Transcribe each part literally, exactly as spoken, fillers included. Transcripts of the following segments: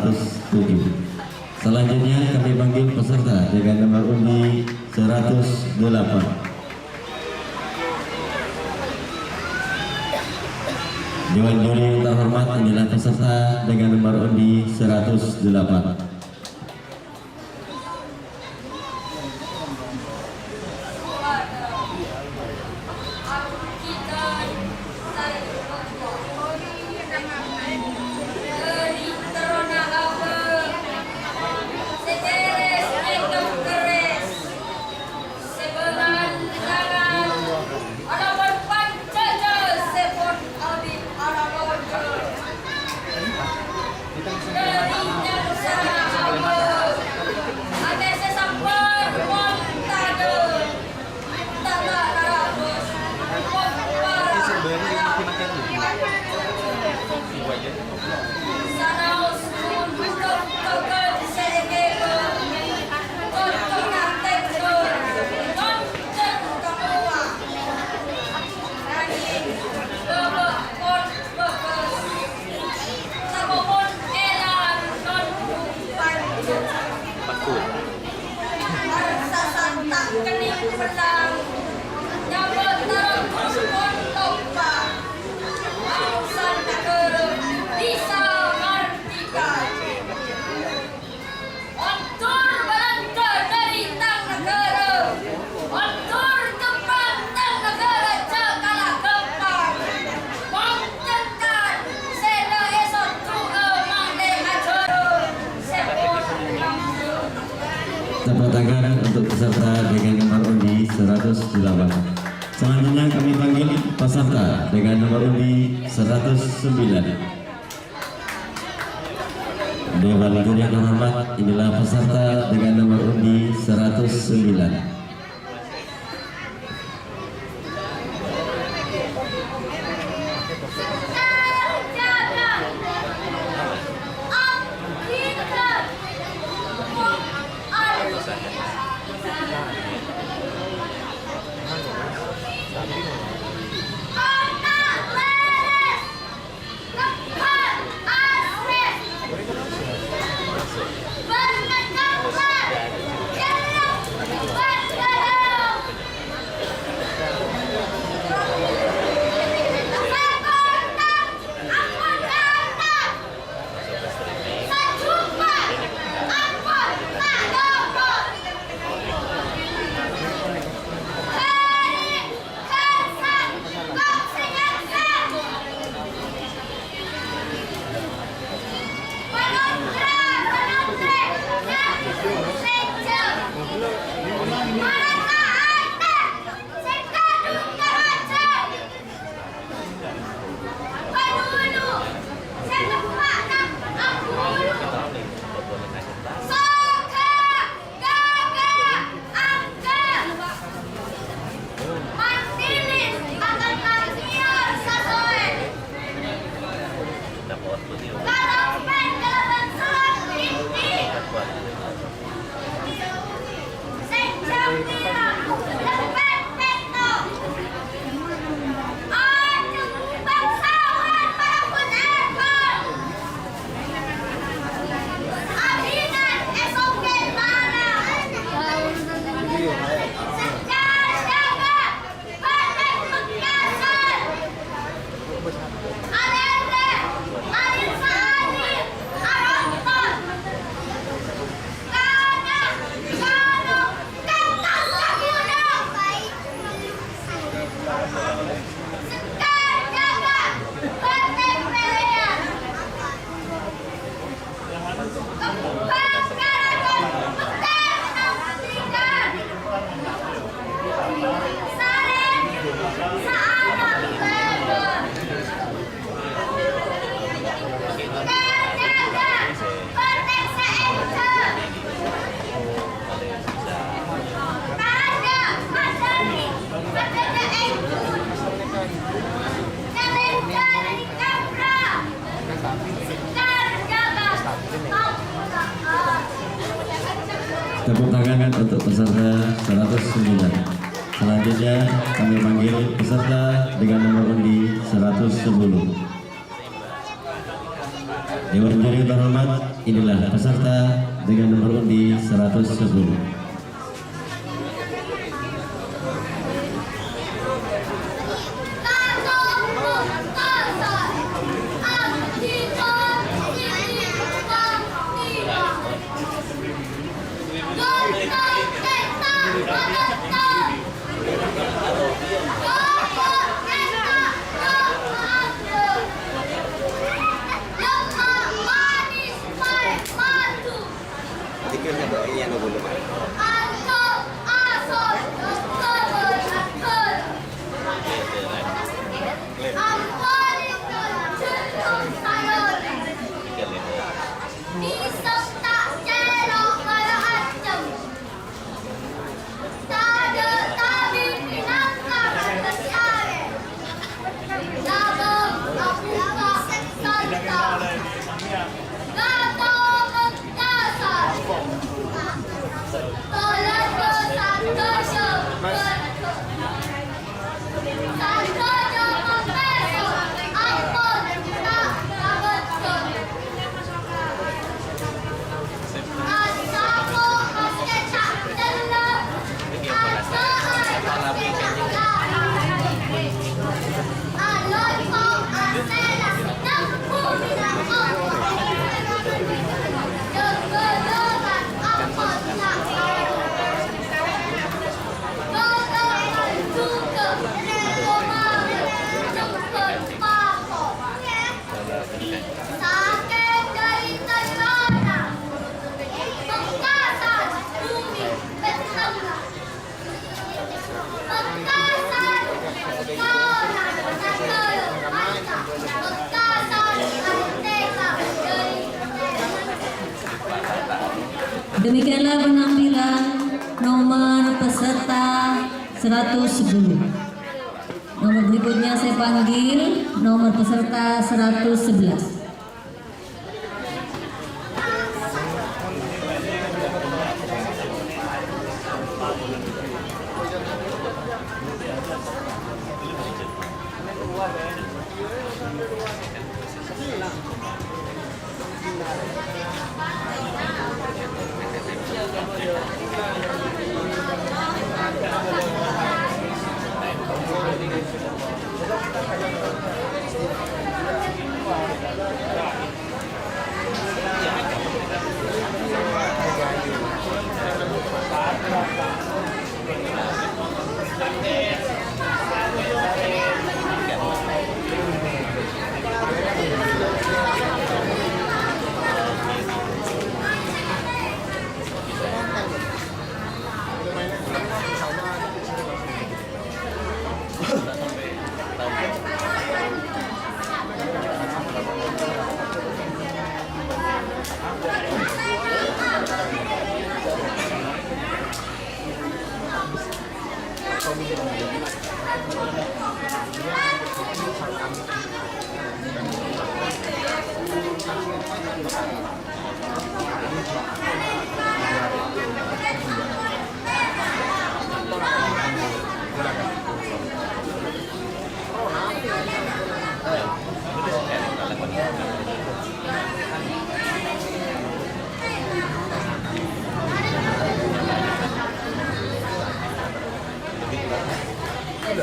seratus tujuh. Selanjutnya kami panggil peserta dengan nomor undi seratus delapan. Dewan juri yang terhormat, inilah peserta dengan nomor undi seratus delapan. Ondur Belanda dhâri tang naghârâ. Ondur Jepang tang naghârâ jhâ' kala ghâmpang. Mon cengkar sè la èsodhu'â mangkèn ajhârâ. Tepuk tangan untuk peserta dengan nomor undi seratus delapan. Selanjutnya kami panggil peserta dengan nomor undi seratus sembilan. Dewan juri yang terhormat, inilah peserta dengan nomor undi seratus sembilan. Tepuk tangan untuk peserta seratus sembilan. Selanjutnya kami panggil peserta dengan nomor undi seratus sepuluh. Dewan juri terhormat, inilah peserta dengan nomor undi seratus sepuluh. Demikianlah penampilan nomor peserta seratus sepuluh. Nomor berikutnya saya panggil nomor peserta seratus sebelas.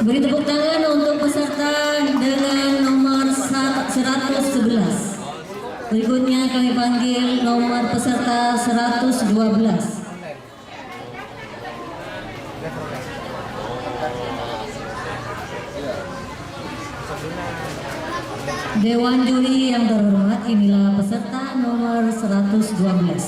Beri tepuk tangan untuk peserta dengan nomor sa-, seratus sebelas. Berikutnya kami panggil nomor peserta seratus dua belas. Dewan juri yang terhormat, inilah peserta nomor seratus dua belas.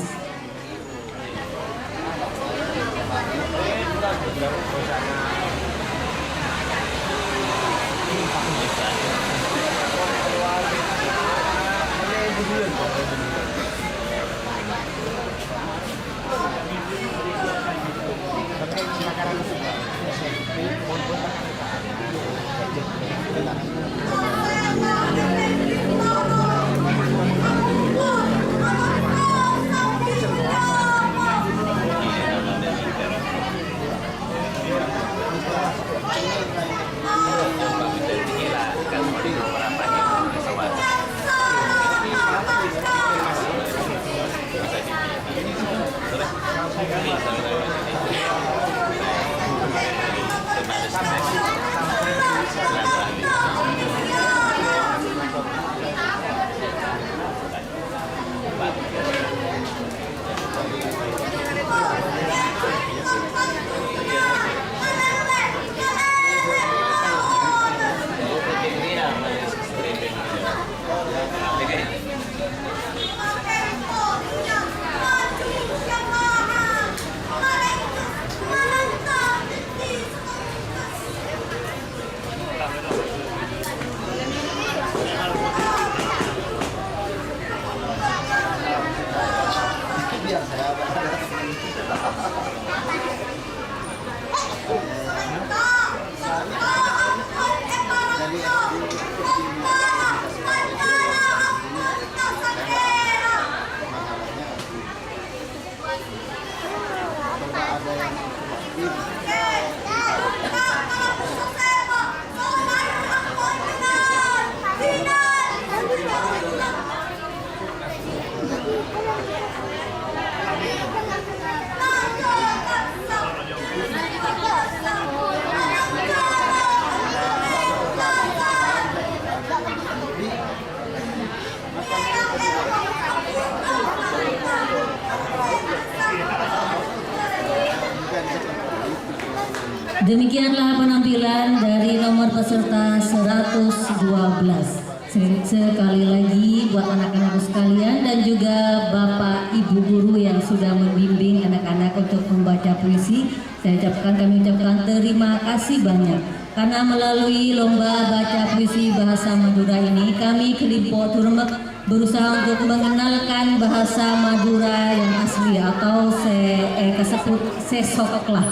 Demikianlah penampilan dari nomor peserta seratus dua belas. Se-, sekali lagi buat anak-anakku sekalian dan juga Bapak Ibu guru yang sudah membimbing anak-anak untuk membaca puisi, saya ucapkan, kami ucapkan terima kasih banyak. Karena melalui lomba baca puisi bahasa Madura ini, kami Kelimpo Turmek berusaha untuk mengenalkan bahasa Madura yang asli atau se-, eh, kasebut sèsok lah.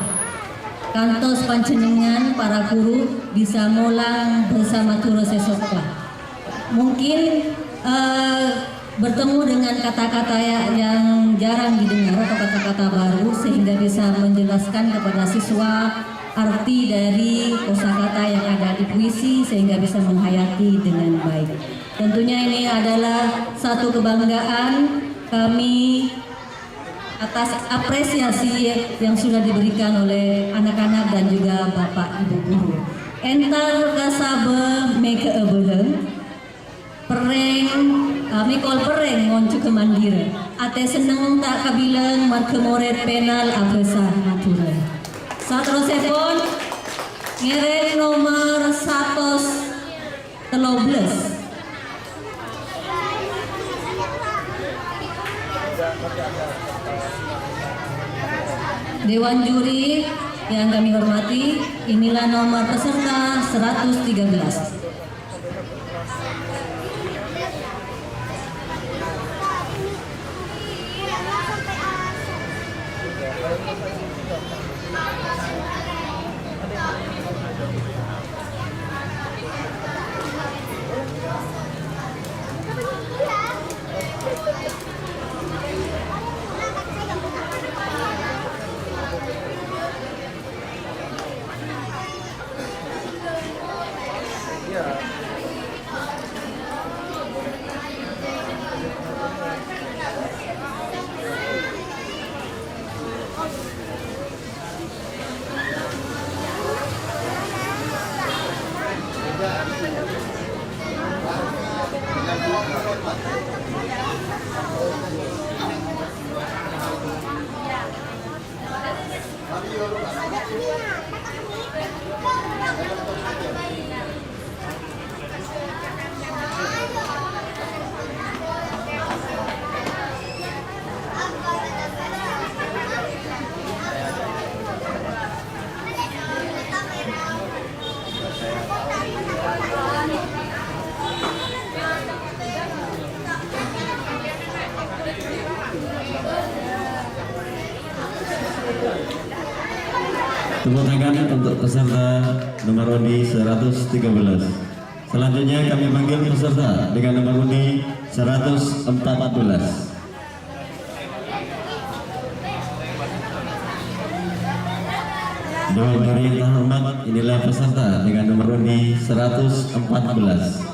Kantos panjhennengngan para guru bisa molang bhâsa Madhurâ sè sokla. Mungkin, eh, bertemu dengan kata-kata ya-, yang jarang didengar atau kata-kata baru sehingga bisa menjelaskan kepada siswa arti dari kosakata yang ada di puisi sehingga bisa menghayati dengan baik. Tentunya ini adalah satu kebanggaan kami atas apresiasi yang sudah diberikan oleh anak-anak dan juga Bapak Ibu guru. Entar ka sabâ mèghâ'â bâlâng, perrèng, eh, mèkol perrèng ngonjhugâ mandhirâ. Atè senneng ta' kabilang marghâ morèd pènal abhâsa Madhurâ. Saterrossèpon, ngèrèng nomer satos tello belas. Dewan juri yang kami hormati, inilah nomor peserta seratus tiga belas. Tepuk tangan untuk peserta nomor undi seratus tiga belas. Selanjutnya kami panggil peserta dengan nomor undi seratus empat belas. Dewan juri yang terhormat, inilah peserta dengan nomor undi seratus empat belas.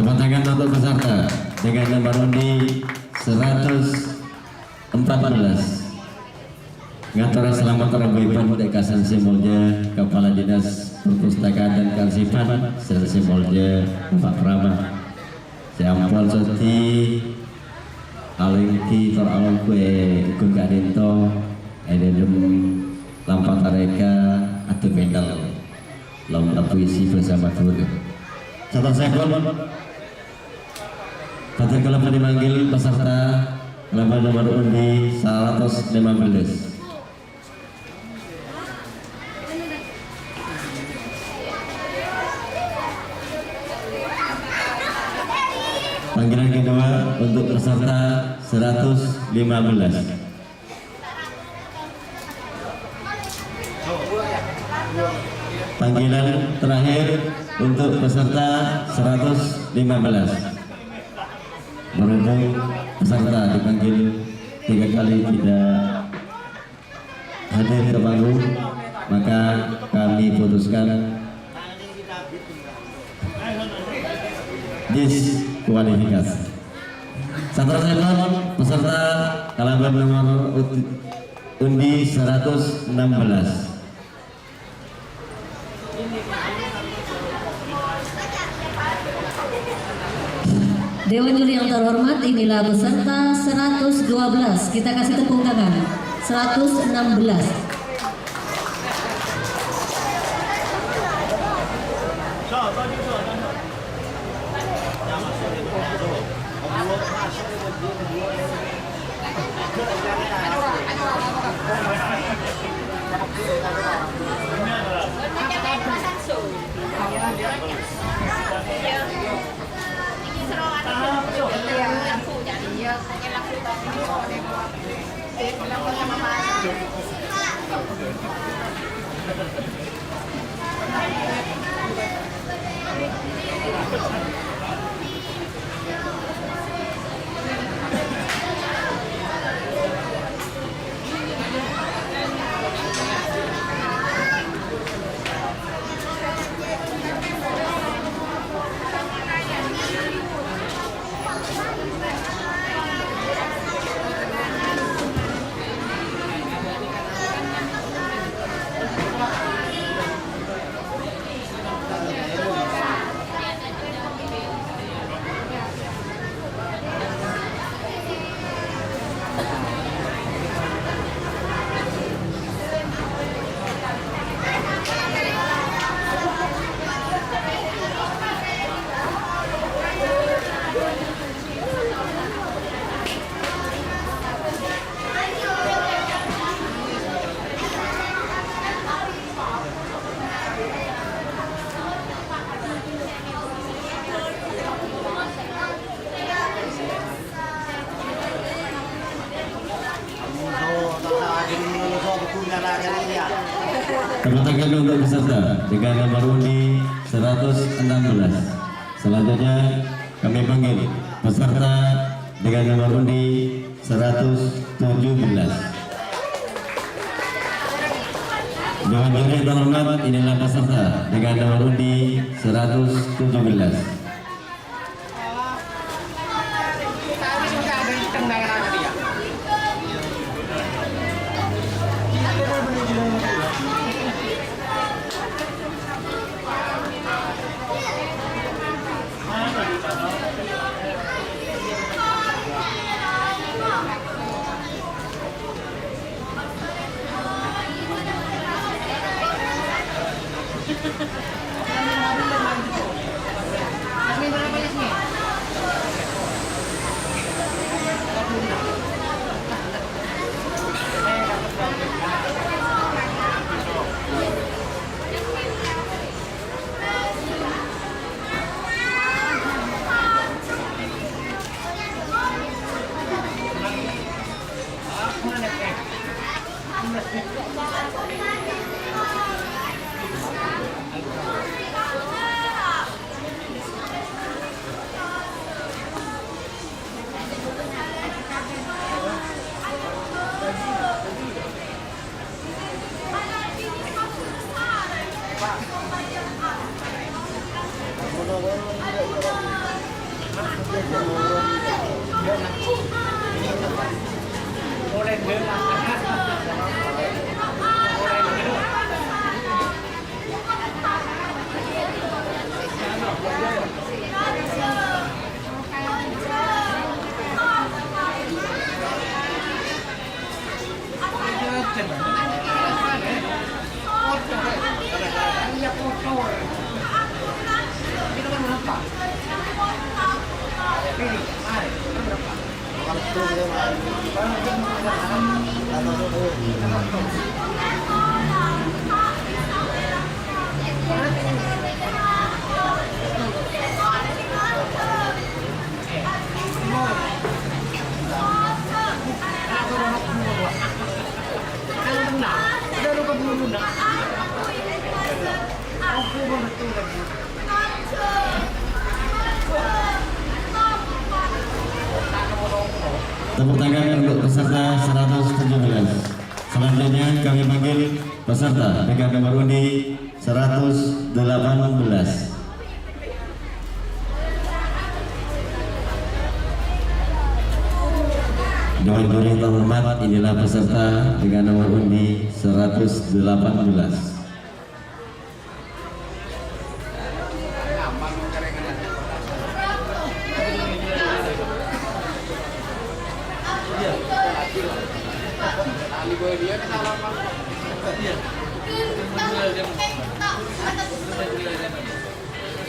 Tepuk tangan untuk peserta dengan nomor undi seratus empat belas. Ngator salamet kabbhi dhâ' ka Sè Molja Kepala Dinas Perpustakaan dan Kearsipan, Sè Molja Pak Rama. Sè ampon sodi alèngghi tor alongghu è ghun ka'dinto è dâlem lampa tarèka adu penal lomba puisi bhâsa Madhurâ. Saterrossèpon, bhâdhân kaulâ bhâdhi manggil peserta kalabân nomor undi seratus lima belas. Panggilan kedua untuk peserta seratus lima belas. Panggilan terakhir untuk peserta seratus lima belas. Berhubung peserta dipanggil tiga kali tidak hadir ke panggung, maka kami putuskan diskualifikasi. Saterrossèpon, peserta kalabân nomor ud-, undi seratus enam belas. Dewan juri yang terhormat, inilah peserta seratus dua belas. Kita kasih tepuk tangan. Seratus enam belas. Tepuk tangan untuk peserta dengan nomor undi seratus enam belas. Selanjutnya, kami panggil peserta dengan nomor undi seratus tujuh belas. Dewan juri yang terhormat, inilah peserta dengan nomor undi seratus tujuh belas. Tepuk tangan untuk peserta seratus tujuh belas. Selanjutnya kami panggil peserta dengan nomor undi seratus delapan belas. Dewan juri terhormat, inilah peserta dengan nomor undi seratus delapan belas.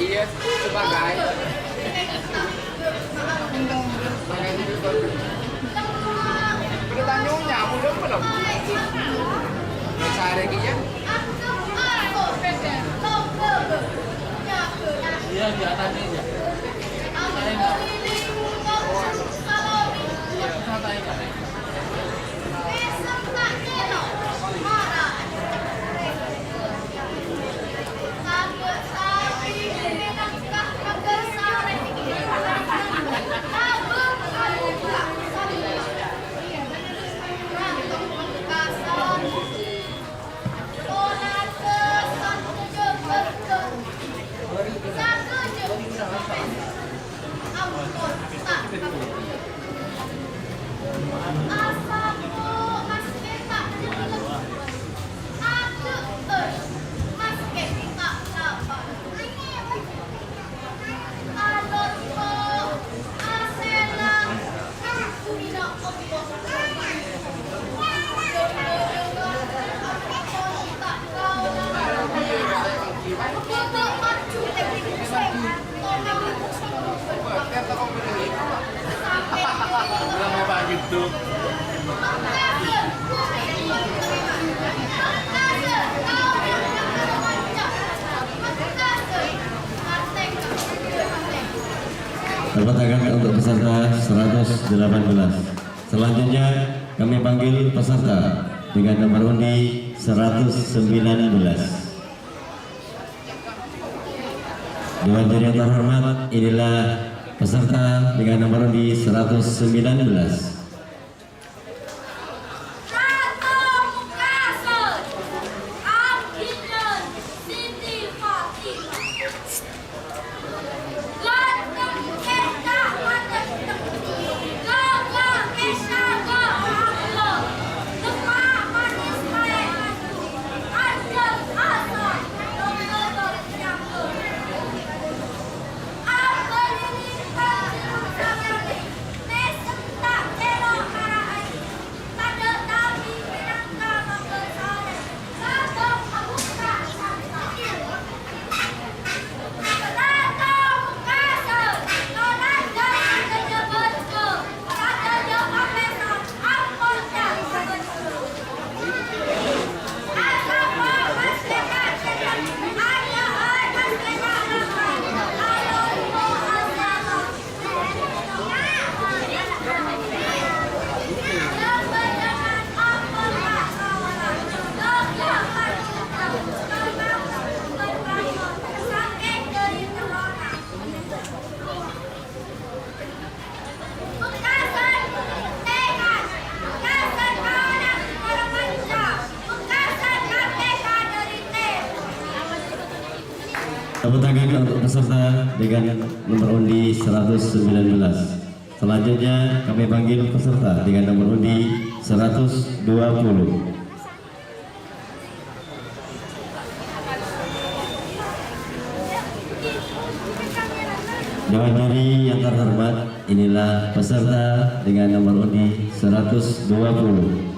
Iya, sebagai. Bertanya, nyamuk dong, belum? Sehari ini ya? Iya, di atasnya aja. Iya, tanya. Tepuk tangan untuk peserta seratus delapan belas. Selanjutnya, kami panggil peserta dengan nomor undi seratus sembilan belas. Dewan juri yang terhormat, inilah peserta dengan nomor undi seratus sembilan belas. Tepuk tangan untuk peserta dengan nomor undi seratus sembilan belas. Selanjutnya, kami panggil peserta dengan nomor undi seratus dua puluh. Dewan juri yang terhormat, inilah peserta dengan nomor undi seratus dua puluh.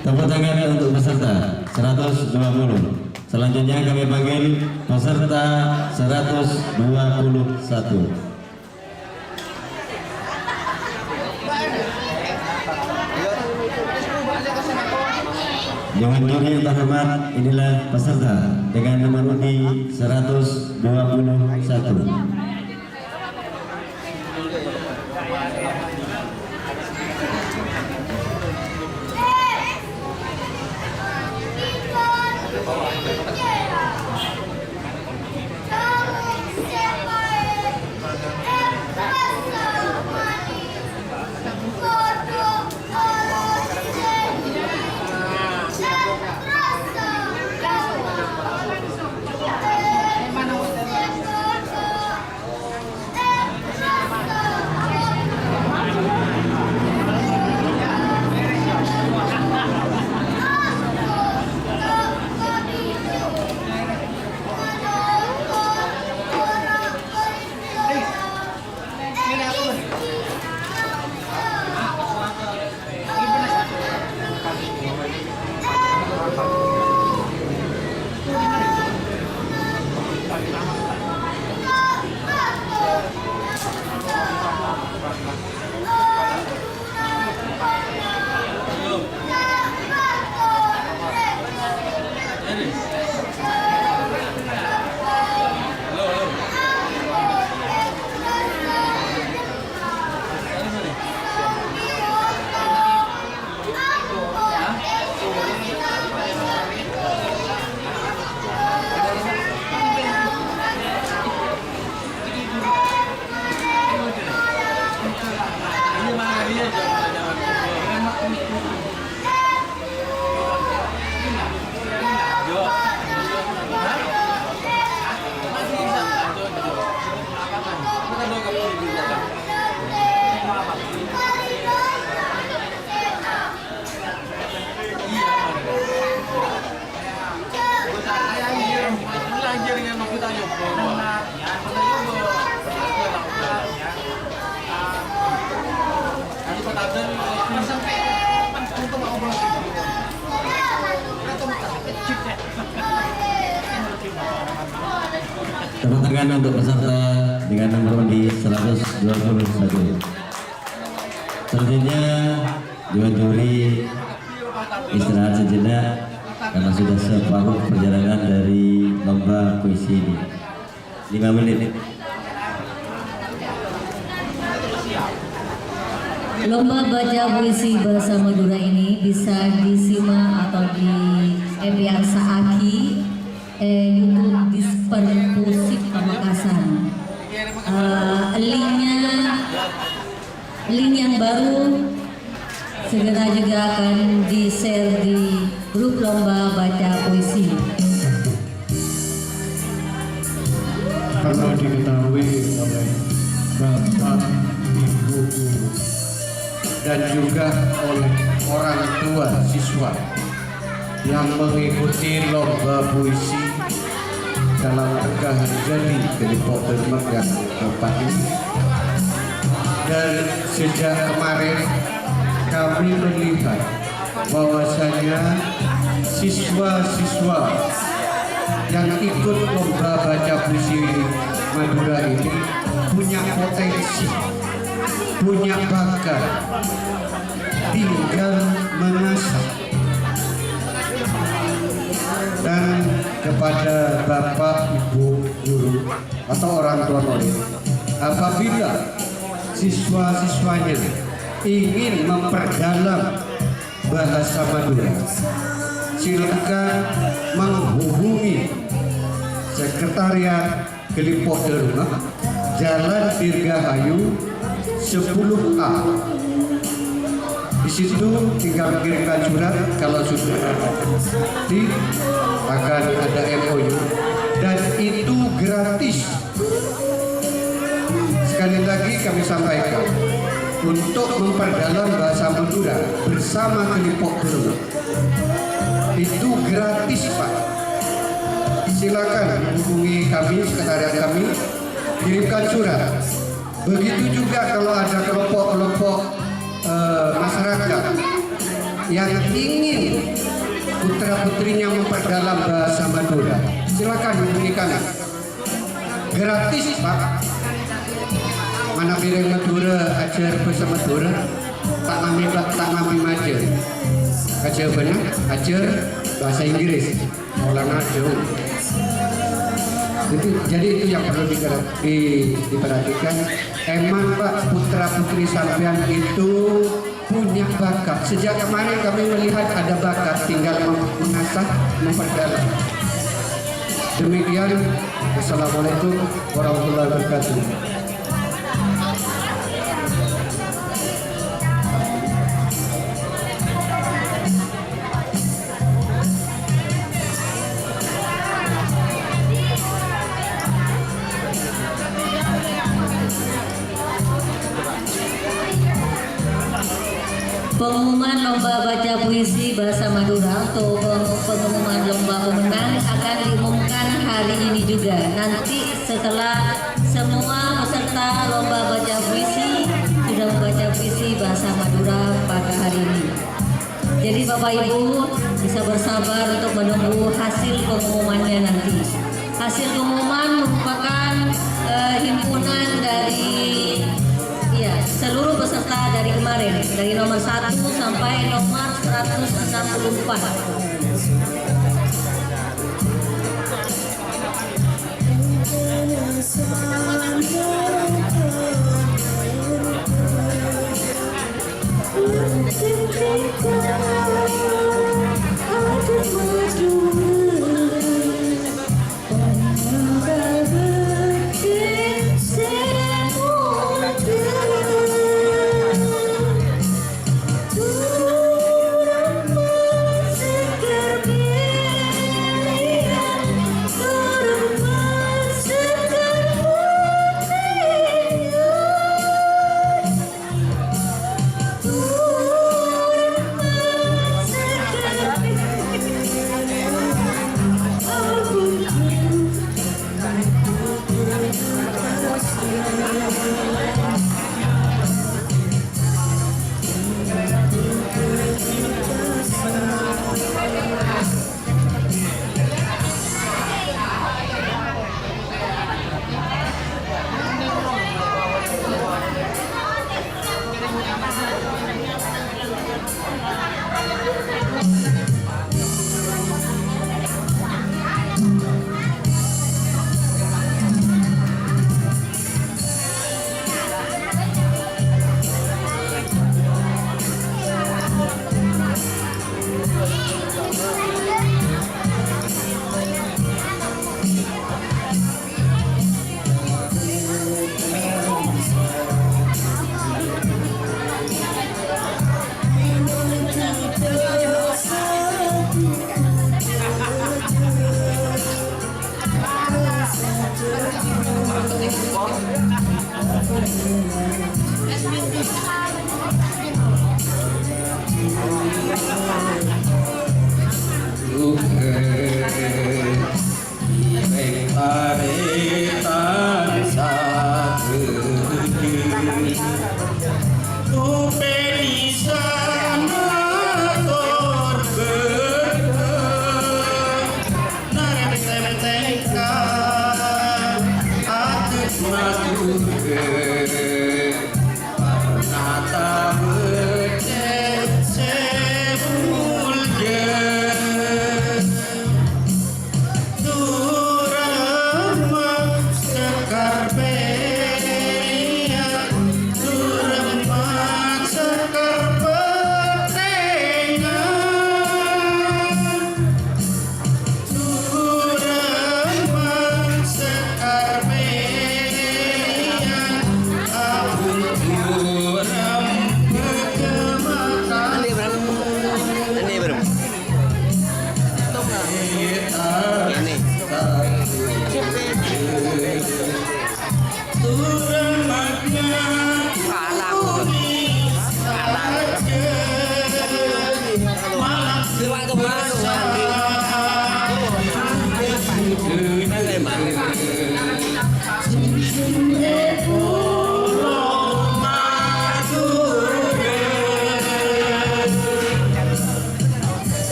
Tepuk tangan untuk peserta seratus dua puluh. Selanjutnya kami panggil peserta seratus dua puluh satu. Dewan juri yang terhormat, inilah peserta dengan nomor undi seratus dua puluh satu. Tepuk tangan untuk peserta dengan nomor undi seratus dua puluh satu. Selanjutnya, Dewan juri istirahat sejenak karena sudah separuh perjalanan dari lomba puisi ini. Lima menit. Lomba baca puisi bahasa Madura ini bisa disimak atau dipiarsa'agi, eh, YouTube Disperpusik Pamekasan. Eh, linknya, link yang baru segera juga akan di-share di grup lomba baca puisi. Perlu diketahui oleh Bapak, Ibu, Guru, dan juga oleh orang tua siswa yang mengikuti lomba puisi dalam rangka Hari Jadi Kalipo Dharma yang keempat ini. Dan sejak kemarin kami melihat bahwasanya siswa-siswa yang ikut lomba baca puisi Madura ini punya potensi, punya bakat, tinggal mengasah. Dan kepada bapak, ibu, guru, atau orang tua murid, apabila siswa-siswanya ingin memperdalam bahasa Madura, silakan menghubungi sekretariat Kalipo Dharma, Jalan Dirgahayu sepuluh A. Di situ tinggal kirimkan surat kalau sudah di, akan ada M O U, dan itu gratis. Sekali lagi kami sampaikan, untuk memperdalam bahasa Madura bersama Kalipo Dharma, itu gratis, Pak. Silakan hubungi kami, sekretariat kami, kirimkan surat. Begitu juga kalau ada kelompok-kelompok, eh, masyarakat yang ingin putra-putrinya memperdalam bahasa Madura, silakan hubungi kami. Gratis, Pak. Manabi rèng Madhurâ ajhâr bhâsa Madhurâ, ta' nambi, ta' nambi majâr. Kajhâbhâna ajhâr bhâsa Inggris. Polana jhâu. Jadi, jadi itu yang perlu diper-, di-, diperhatikan. Emang, Pak, putra-putri sampean itu punya bakat. Sejak kemarin kami melihat ada bakat, tinggal mem-, mengasah, memperdalam. Demikian, wassalamualaikum warahmatullahi wabarakatuh. Pengumuman lomba baca puisi bahasa Madura atau peng-, pengumuman lomba pemenang akan diumumkan hari ini juga. Nanti setelah semua peserta lomba baca puisi sudah membaca puisi bahasa Madura pada hari ini. Jadi Bapak Ibu bisa bersabar untuk menunggu hasil pengumumannya nanti. Hasil pengumuman merupakan, eh, himpunan dari, ya, seluruh peserta dari kemarin, dari nomor satu sampai nomor seratus enam puluh empat.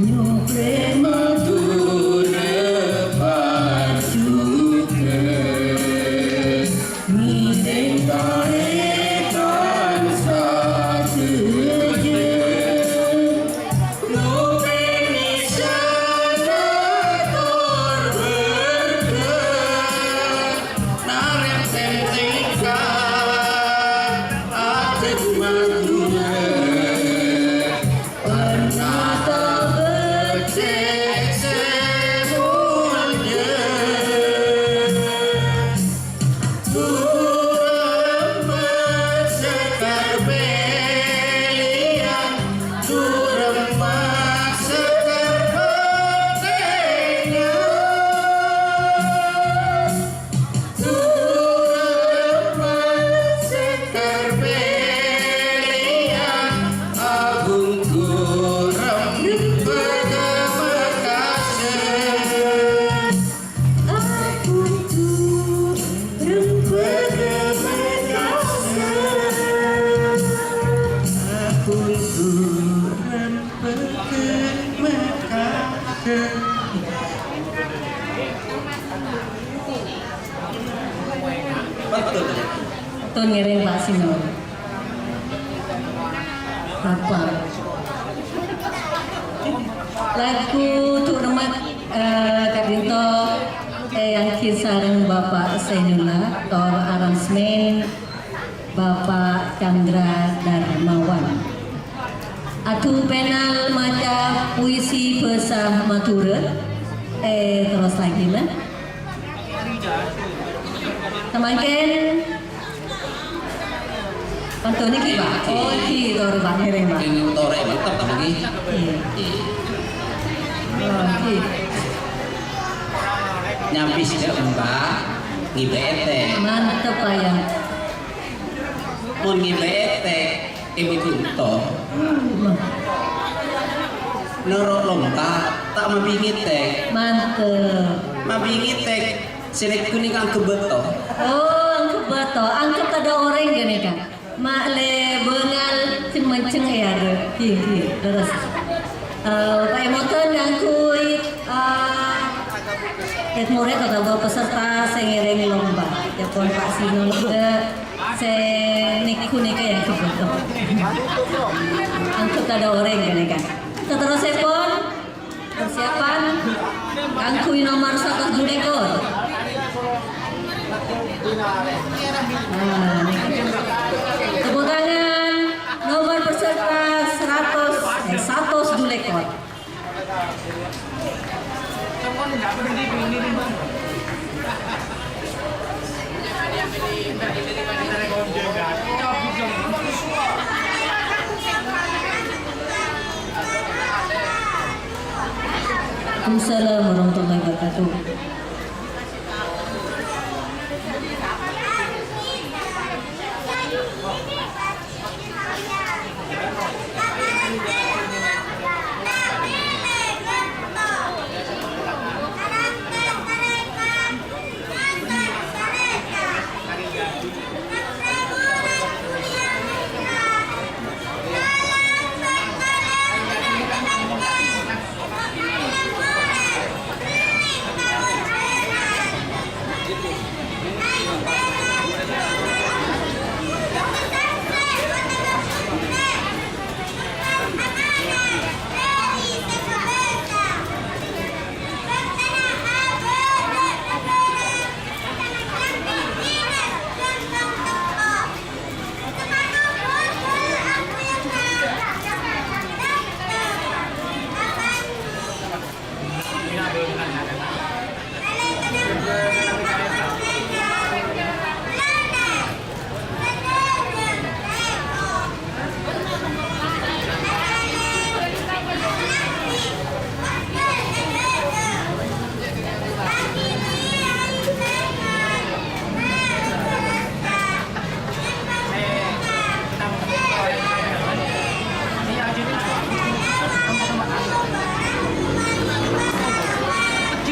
Nyoprè Madhurâ pajughâ, ngèrèng tarètan sadhâjâ. Ngopènè sadhâjâ tor bhârghâ, narèm sèntèngka atè Madhurâ. Pernata becek sè molja, suremma sekar pèlèyan, suremma sekar patèngan. Suremma sekar pèlèyan, abhungku rembhâghâ makasè. Abhungku rembhâghâ makasè. Abhungku rembhâghâ makasè. Pantun ngèrèng, Pak Sino. Apa? Lagu Tuk Remak, eh, ka'dinto èangghuy sareng Bapak Zainullah, tor aransemen Bapak Chandra Darmawan. Adu penal maca puisi bhâsa Madhurâ. Eh, terros lagi, men. Samangkèn pantun nèka, Pak. Oh, nèka, torè, Pak, ngèrèng, Pak. Sing torè mantep, Pak, nèka. Iyâ. Iyâ. Oh, nèka. Nyabis jhâ' emba, ngibâ ètèk. Mantep, Pak, ya. Mon ngibâ ètèk, è bâdâ ento. Noro' lomba, ta' mabingit ètèk. Mantep. Mabingit ètèk, sè nèko nèka angghep bâto. Oh, angghep bâto. Angghep tadâ' orèng ghânèka. Ma' lè bângal ceng-manceng è arè. Ghi, ghi, lerres. Eh, Pak Emoton ngangghuy, eh, red-morèd otabâ peserta sè ngèrèng lomba. Èpon Pak Sino nèka sè nèko nèka ya, gitu. Angghep tadâ' orèng ghânèka. Saterrossèpon, persiapan ngangghuy nomor saratos dulèkor. Nah, nèka. Tepuk tangan, nomor peserta saratos, eh, saratos dulèkor. Waalaikumsalam warahmatullahi wabarakatuh.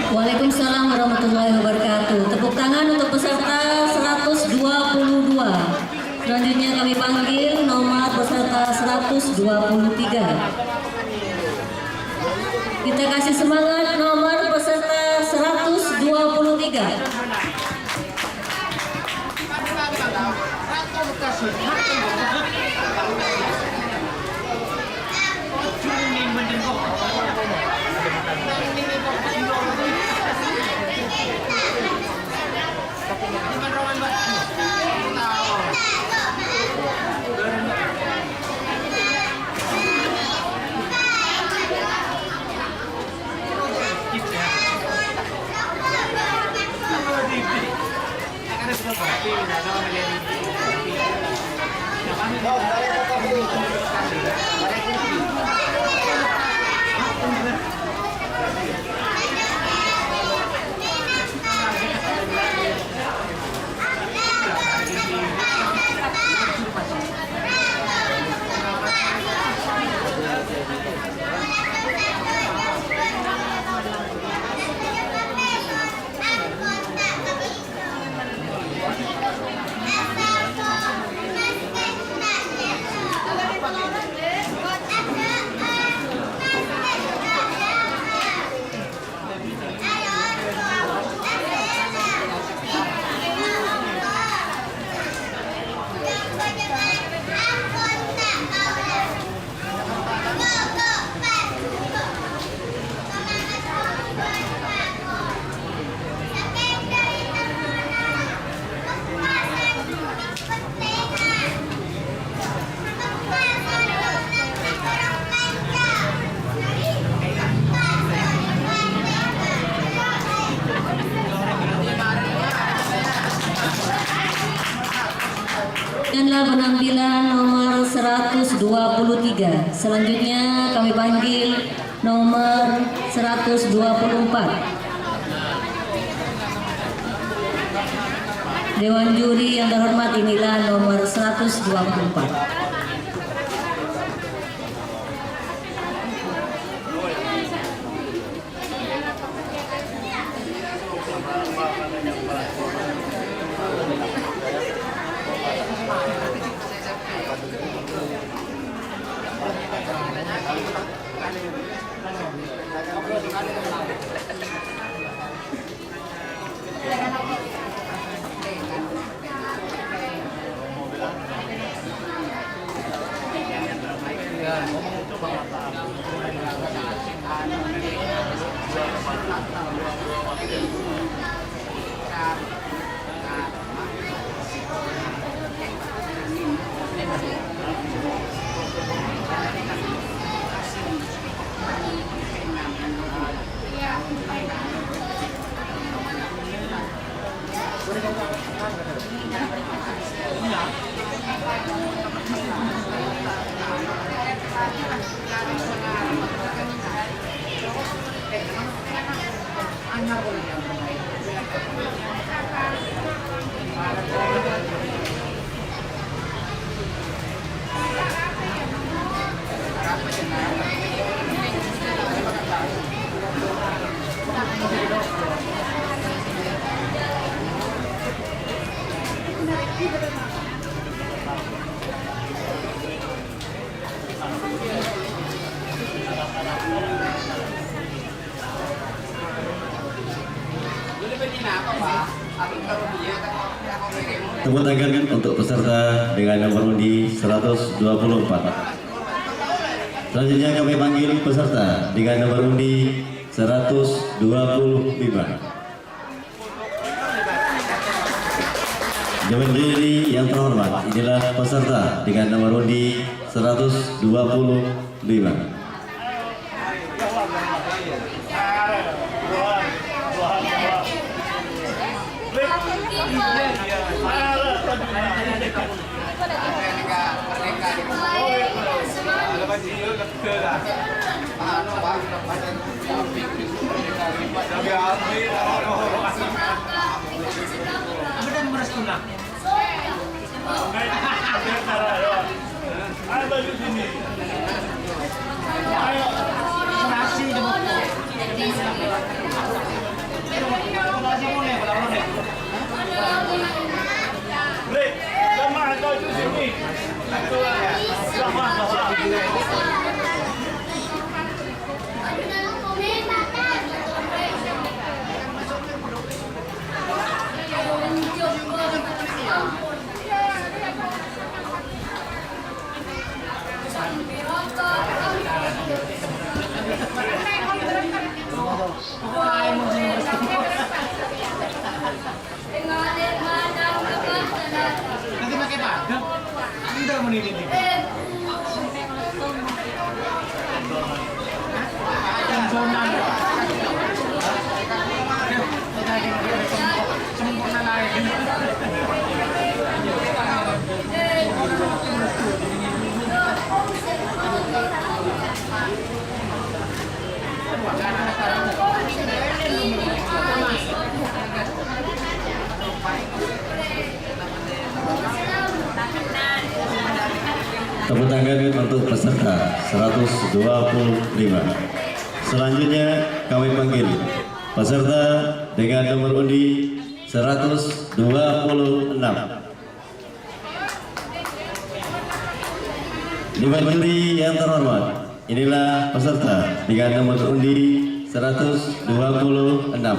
Waalaikumsalam warahmatullahi wabarakatuh. Tepuk tangan untuk peserta seratus dua puluh dua. Selanjutnya kami panggil nomor peserta seratus dua puluh tiga. Kita kasih semangat nomor peserta seratus dua puluh tiga. Demikianlah penampilan nomor seratus dua puluh tiga. Selanjutnya kami panggil nomor seratus dua puluh empat. Dewan juri yang terhormat, inilah nomor seratus dua puluh empat. Tepuk tangan untuk peserta dengan nomor undi seratus dua puluh empat. Selanjutnya kami panggil peserta dengan nomor undi seratus dua puluh lima. Dewan juri yang terhormat, inilah peserta dengan nomor undi seratus dua puluh lima. Lagi pakai padang. Enggak menit ini. Padang zona. Sempurna lain. Tepuk tangan untuk peserta seratus dua puluh lima. Selanjutnya kami panggil peserta dengan nomor undi seratus dua puluh enam. Dewan juri yang terhormat, inilah peserta dengan nomor undi seratus dua puluh enam.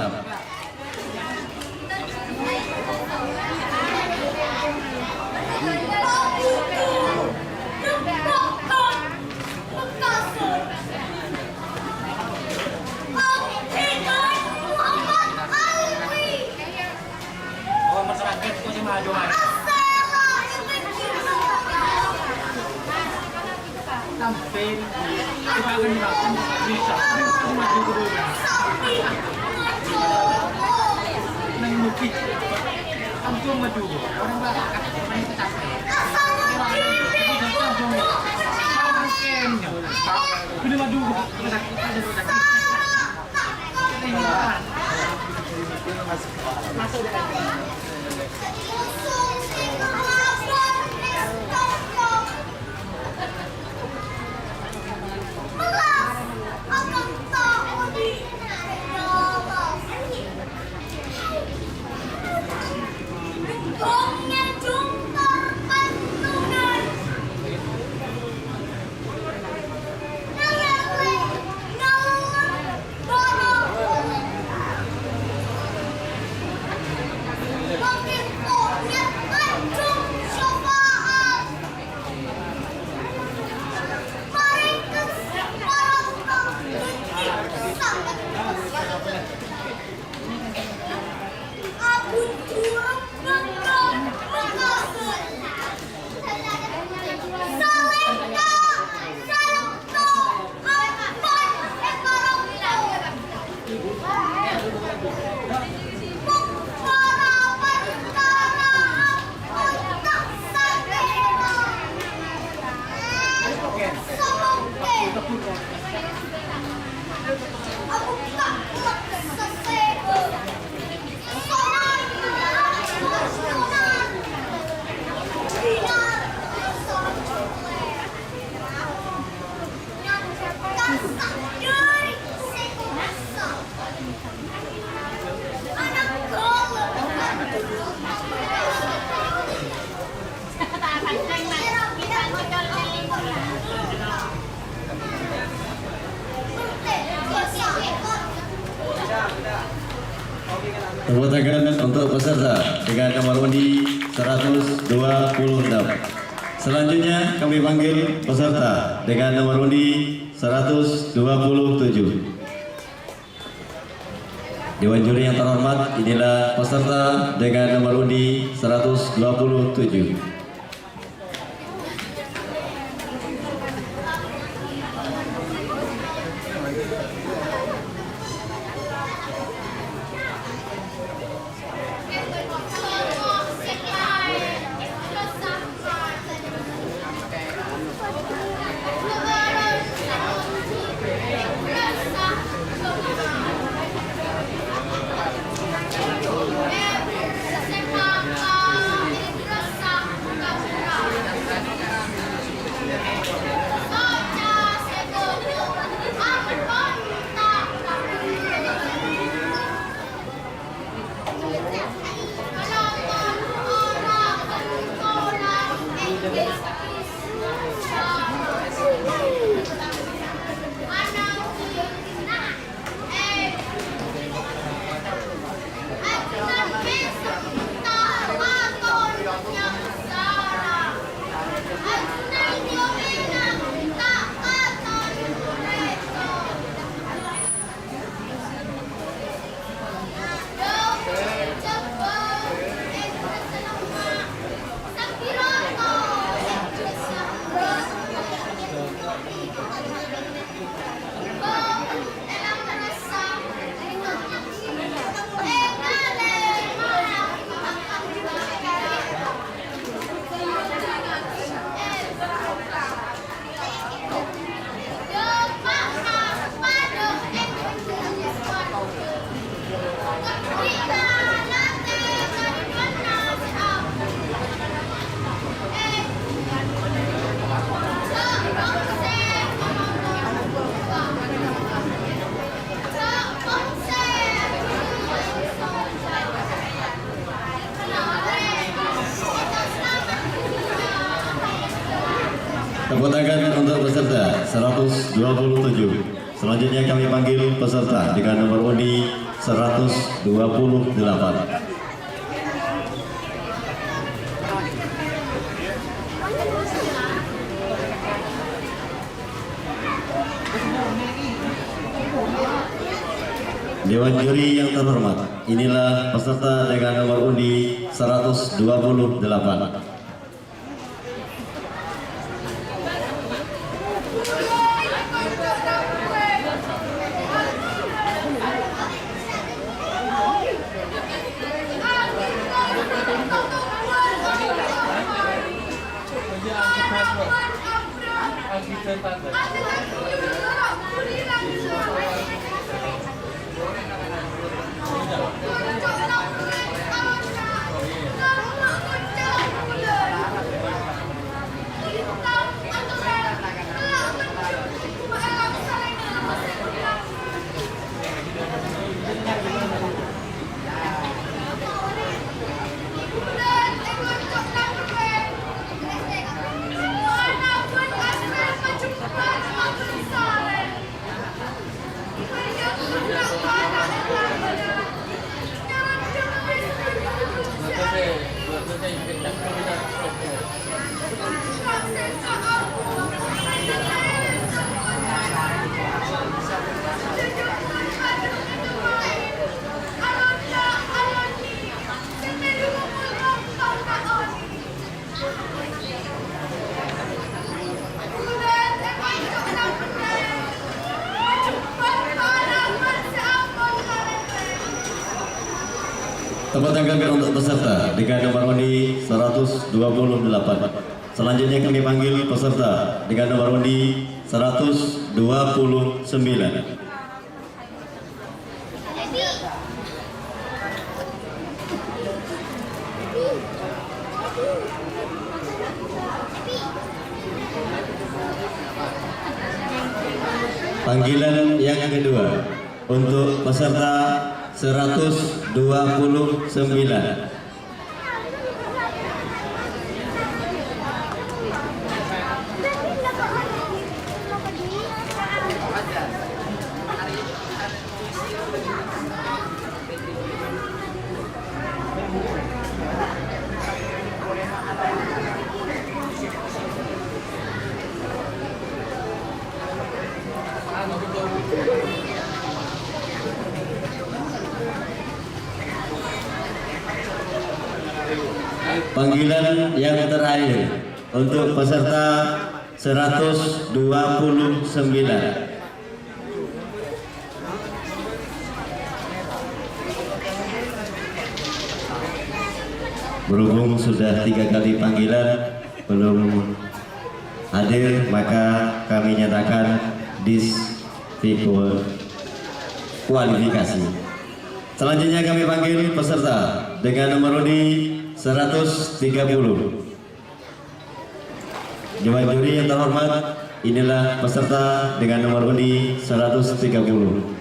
Tepuk tangan untuk peserta dengan nomor undi seratus dua puluh enam. Selanjutnya kami panggil peserta dengan nomor undi seratus dua puluh tujuh. Dewan juri yang terhormat, inilah peserta dengan nomor undi seratus dua puluh tujuh. Tepuk tangan untuk peserta seratus dua puluh tujuh. Selanjutnya kami panggil peserta dengan nomor undi seratus dua puluh delapan. Dewan juri yang terhormat, inilah peserta dengan nomor undi seratus dua puluh delapan. Tepuk tangan untuk peserta dengan nomor undi seratus dua puluh delapan. Selanjutnya kami panggil peserta dengan nomor undi seratus dua puluh sembilan. Panggilan yang kedua untuk peserta seratus dua puluh sembilan. Panggilan yang terakhir untuk peserta seratus dua puluh sembilan. Berhubung sudah tiga kali panggilan, belum hadir, maka kami nyatakan disdiskualifikasi. Selanjutnya kami panggil peserta dengan nomor undi seratus tiga puluh. Dewan juri yang terhormat, inilah peserta dengan nomor undi seratus tiga puluh.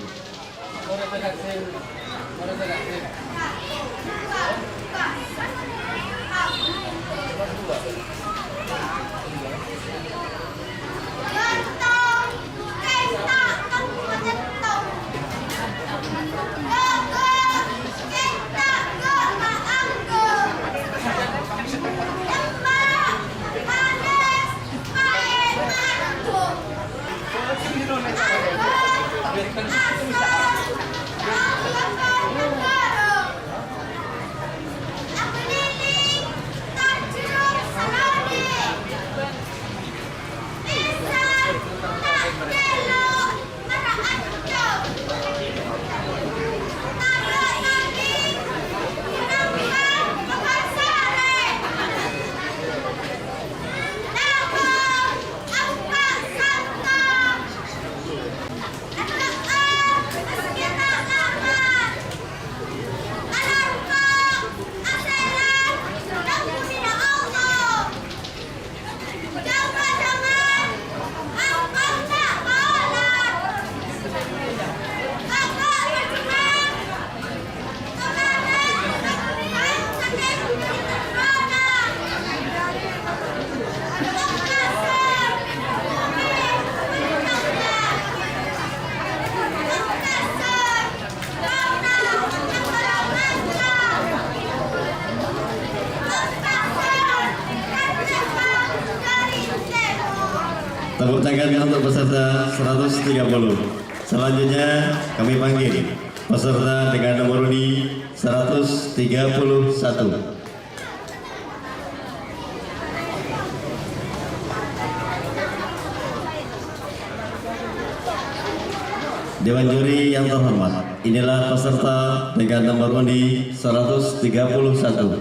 Tepuk tangan untuk peserta seratus tiga puluh. Selanjutnya kami panggil peserta dengan nomor undi seratus tiga puluh satu. Dewan juri yang terhormat, inilah peserta dengan nomor undi seratus tiga puluh satu.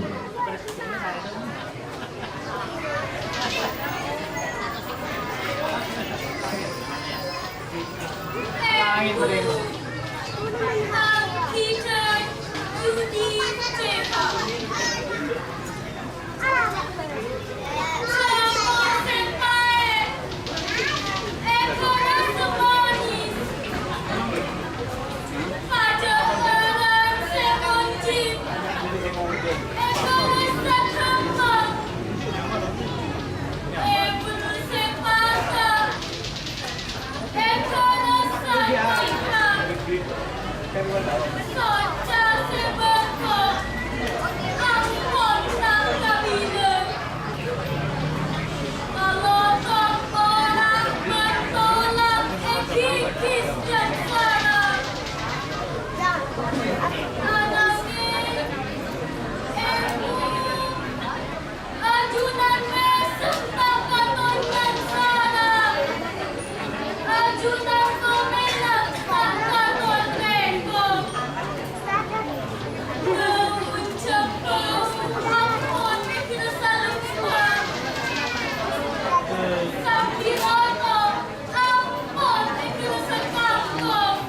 Ajunan mèsem ta' katonyan sala. Ajunan komèlak ta' katon rèngko. Daun jembung ampon èkèra salumpa. Sampèyan ampon èkèra sakangkong.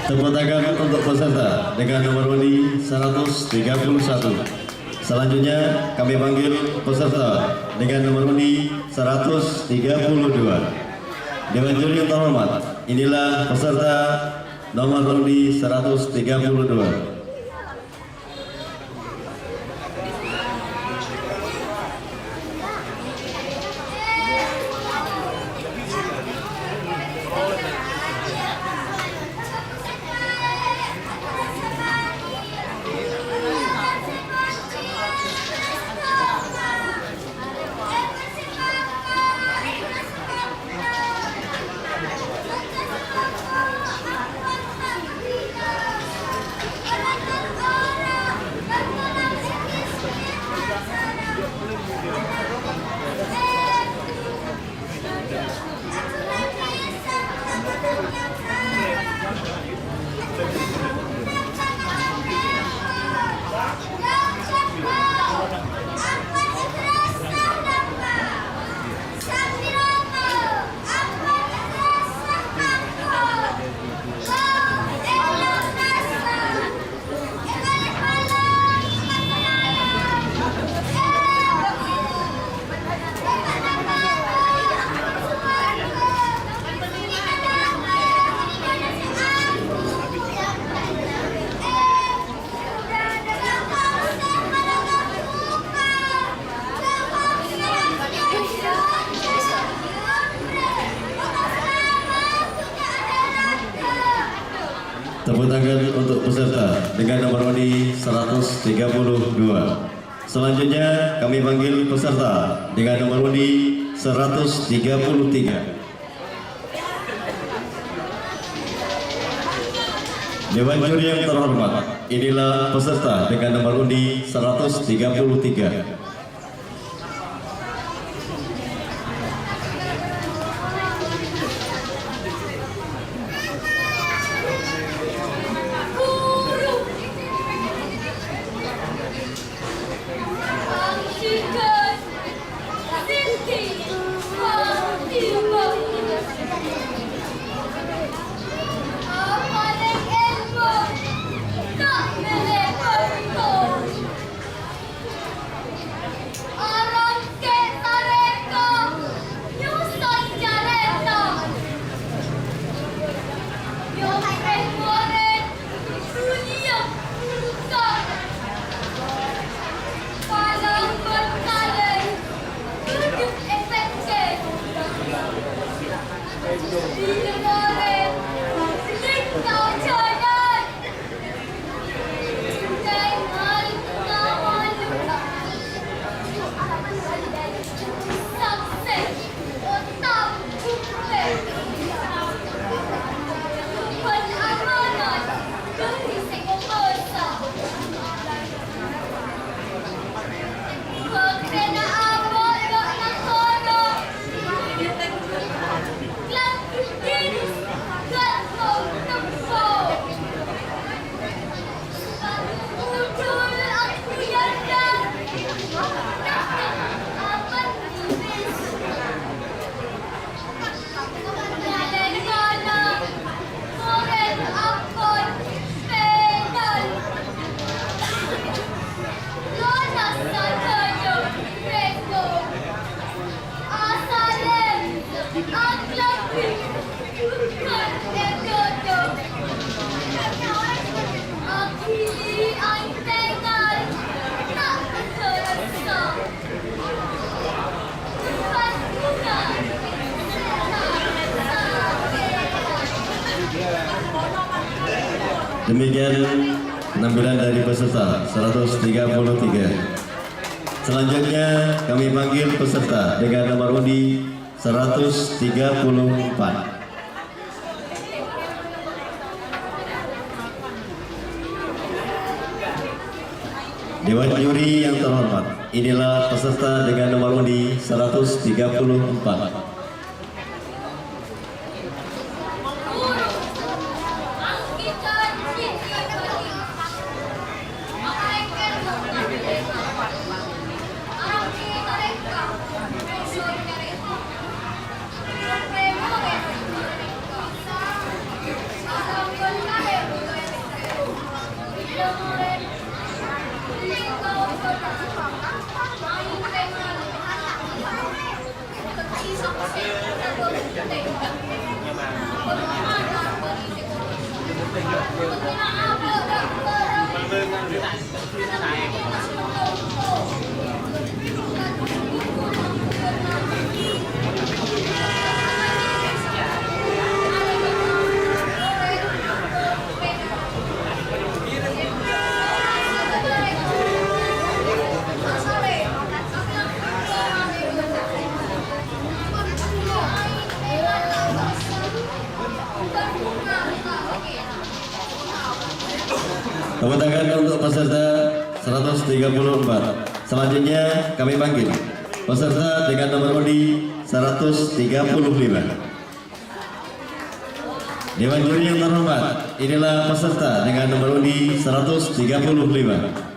Tepuk tangan untuk peserta dengan nomor undi seratus tiga puluh satu. Selanjutnya, kami panggil peserta dengan nomor undi seratus tiga puluh dua. Dewan juri yang terhormat, inilah peserta nomor undi seratus tiga puluh dua. Tepuk tangan untuk peserta dengan nomor undi seratus tiga puluh dua. Selanjutnya, kami panggil peserta dengan nomor undi seratus tiga puluh tiga. Dewan juri yang terhormat, inilah peserta dengan nomor undi seratus tiga puluh tiga. Demikian penampilan dari peserta seratus tiga puluh tiga. Selanjutnya kami panggil peserta dengan nomor undi seratus tiga puluh empat. Dewan juri yang terhormat, inilah peserta dengan nomor undi seratus tiga puluh empat. Tepuk tangan untuk peserta seratus tiga puluh empat. Selanjutnya kami panggil peserta dengan nomor undi seratus tiga puluh lima. Dewan juri yang terhormat, inilah peserta dengan nomor undi seratus tiga puluh lima.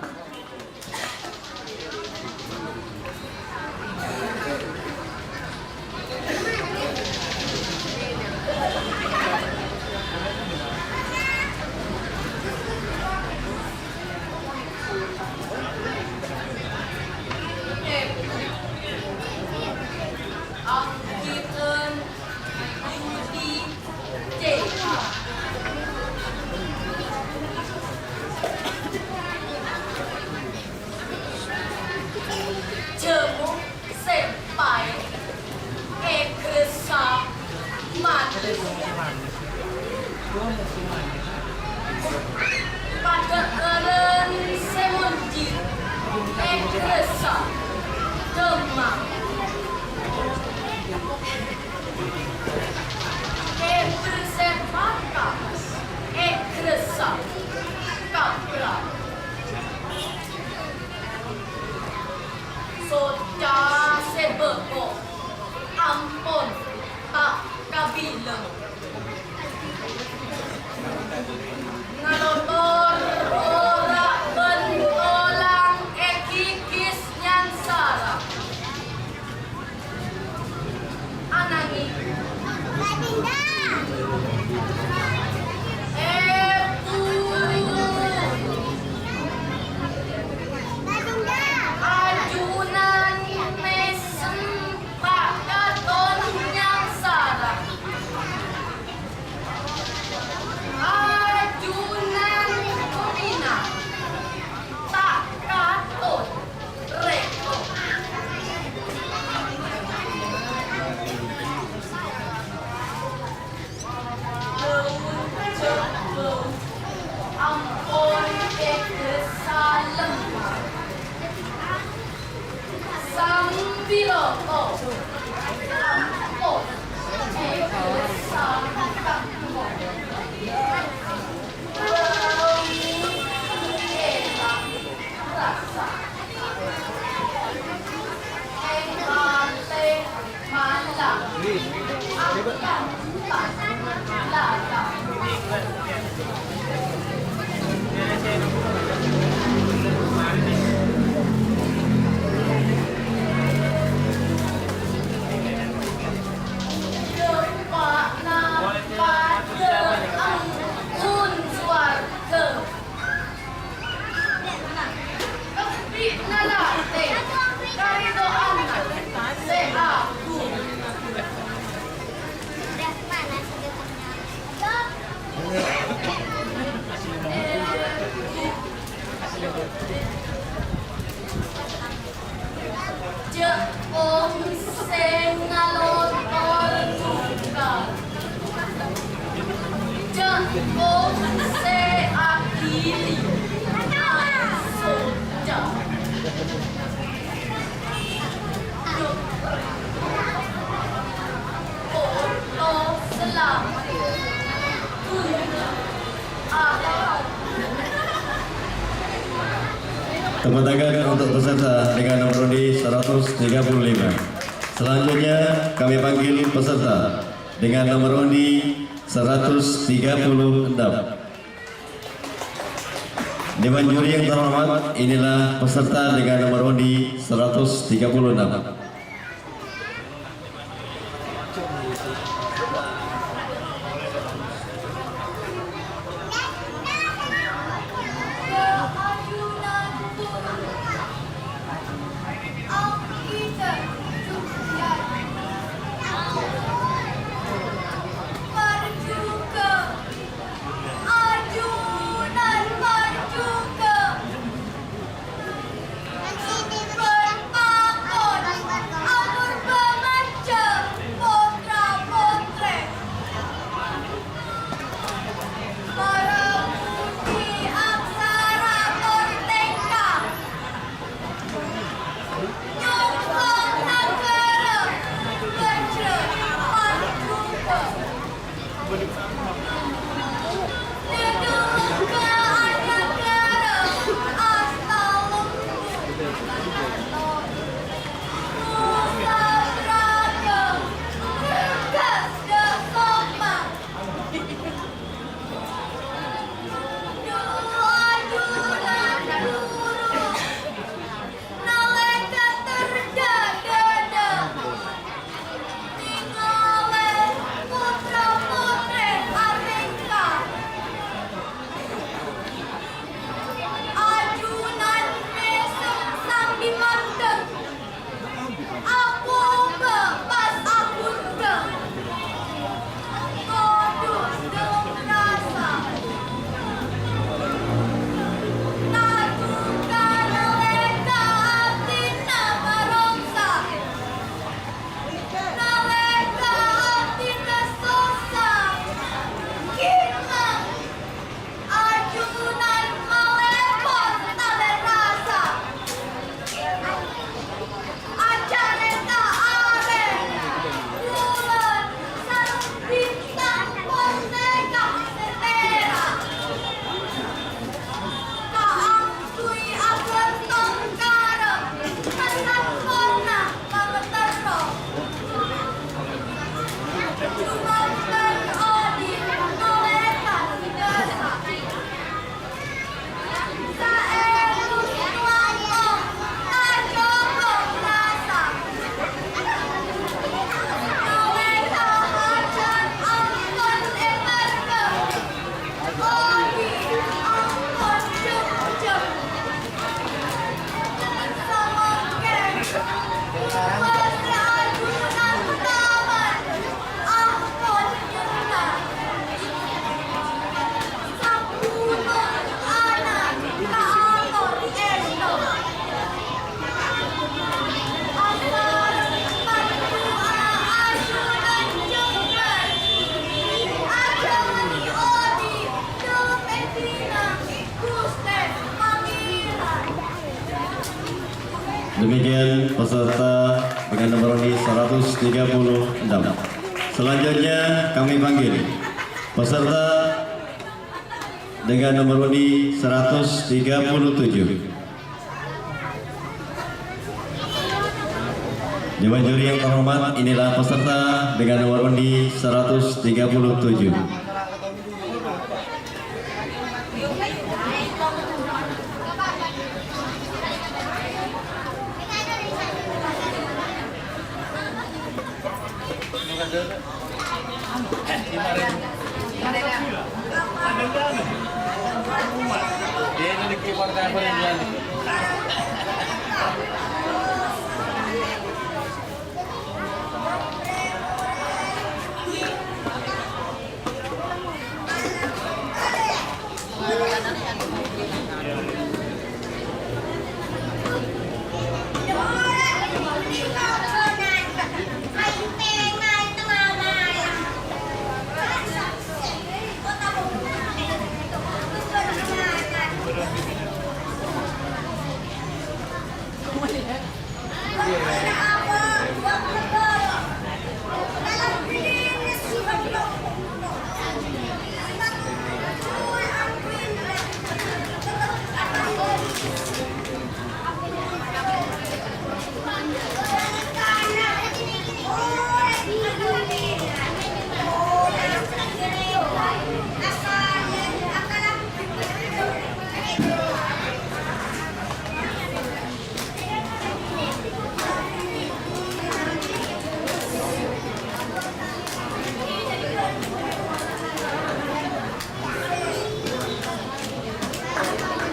Jhâmo sè paèt ègressa manis. Padhâ'ârân sè monjhir ègressa dhâmma. Kèbâr sè paka ègressa kapra. Soca sè bâko ampon ta' kabilang. Ngalotor ora bân tolang ègigis nyangsara. Ananging, Ebu, ajunan mèsem ta' katon nyangsara. Ajunan Kumina ta' katon rèko. Daun jhâbâ ampon èghâ salem. Sambilâ ko ampon èghâ salem. Kabbhi nalatè karidhoanna sè aghung. Jhâ' kong sè ngalotor duka. Jhâ' kong sè aghili soca. Poto salamet. Tepuk tangan untuk peserta dengan nomor undi seratus tiga puluh lima. Selanjutnya kami panggil peserta dengan nomor undi seratus tiga puluh enam. Dewan juri yang terhormat, inilah peserta dengan nomor undi seratus tiga puluh enam. Demikian peserta dengan nomor undi seratus tiga puluh enam. Selanjutnya kami panggil peserta dengan nomor undi seratus tiga puluh tujuh. Dewan juri yang terhormat, inilah peserta dengan nomor undi seratus tiga puluh tujuh.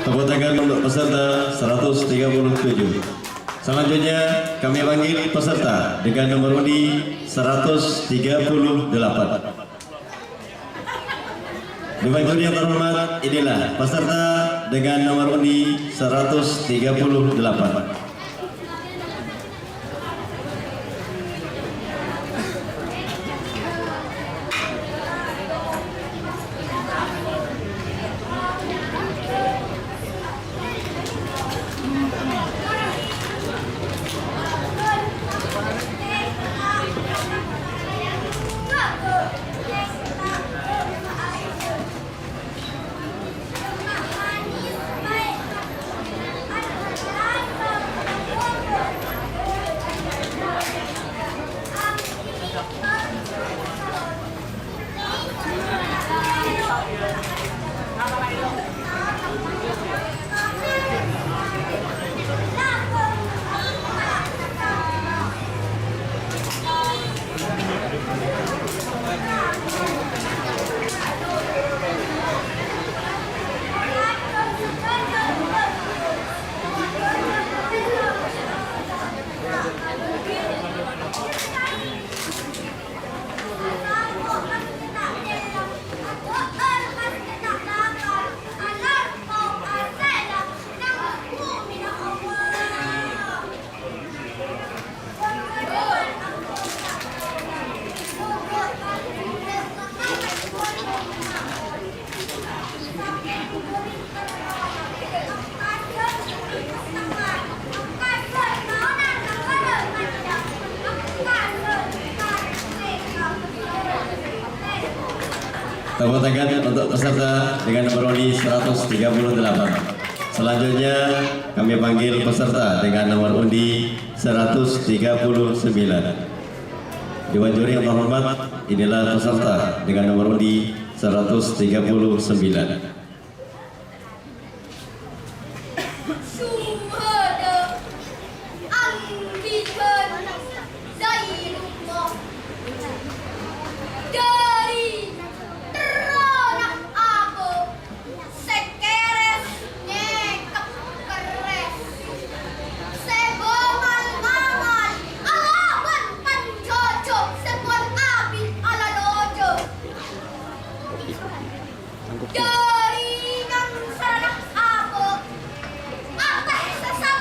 Tepuk tangan untuk peserta seratus tiga puluh tujuh. Selanjutnya, kami panggil peserta dengan nomor undi seratus tiga puluh delapan. Dewan juri yang terhormat, inilah peserta dengan nomor undi seratus tiga puluh delapan. Tepuk tangan untuk peserta dengan nomor undi seratus tiga puluh delapan. Selanjutnya, kami panggil peserta dengan nomor undi seratus tiga puluh sembilan. Dewan juri yang terhormat, inilah peserta dengan nomor undi seratus tiga puluh sembilan. Syuhada anbiyan Zainullah. Dhâri terrona apo sè kèrès nyèkep kerrès, sè bomal-ngamal alabân panjojo sè pon abit alalojo. Dhâri nyangsarana apo, atè sè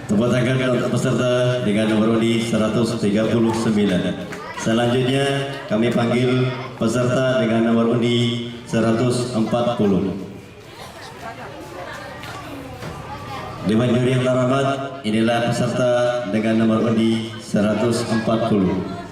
Tepuk tangan untuk peserta dengan nomor undi seratus tiga puluh sembilan. Selanjutnya, kami panggil peserta dengan nomor undi seratus empat puluh. Dewan juri yang terhormat, inilah peserta dengan nomor undi seratus empat puluh.